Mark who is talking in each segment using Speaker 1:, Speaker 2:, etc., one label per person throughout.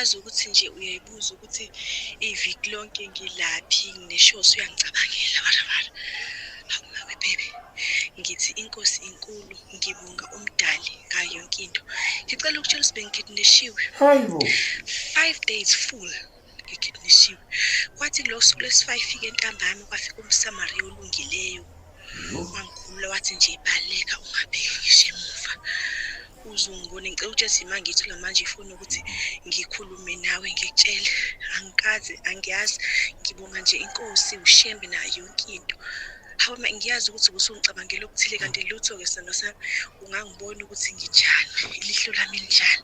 Speaker 1: Ngiyazi ukuthi nje uyayibuza ukuthi iviki lonke ngilaphi ngineshosi uyangicabangela warawara. Hawu baby. Ngithi inkosi inkulu ngibonga umdali ngayo yonke into. Ngicela ukutshela ukuthi bengikidneshiwe.
Speaker 2: Hayibo.
Speaker 1: 5 days full ngikidneshiwe. Kwathi kulo suku lwesi-5 fike entambama kwafika umSamariya olungileyo. Wangikhulula wathi nje baleka ungabheki ngisho emuva. Uzungibone ngicela ukutshela ukuthi ima ngiyithola manje ifoni ukuthi ngikhulume nawe ngikutshele. Angikaze angiyazi ngibonga nje inkosi uShembe nayo yonke into. Hawu ma ngiyazi ukuthi ubusungicabangela okuthile kanti lutho-ke sithandwa sami ungangibona ukuthi nginjani, ilihlo lami linjani,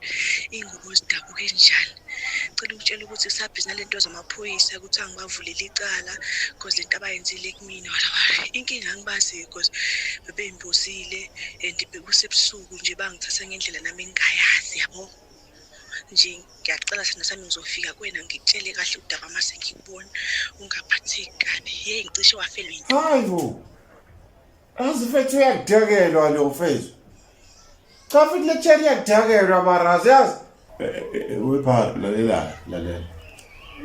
Speaker 1: iy'ngubo zidabuke njani. Cela ukutshela ukuthi usabhizi nalento zamaphoyisa ukuthi angibavulele icala cause lento abayenzile kumina wara. Inkinga angibazi cause bebeyimbozile and bekusebusuku nje bangithatha ngendlela nami engingayazi yabo. Nje ngiyacela sithandwa sami ngizofika kuwena ngikutshele kahle udaba mase ngikubona ungaphatheki kabi. Yeyi ngicishe wafelwa intombi.
Speaker 2: Hayibo. Azi mfethu uyakudakelwa lo mfethu. Cha futhi le cherry iyakudakelwa mara yazi.
Speaker 3: Wepha lalela lalela.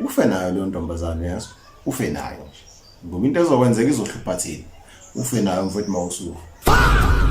Speaker 3: Ufe nayo leyo ntombazane yazi. Ufe nayo nje. Ngoba into ezokwenzeka izohlupha thina. Ufe nayo mfethu mawusufa.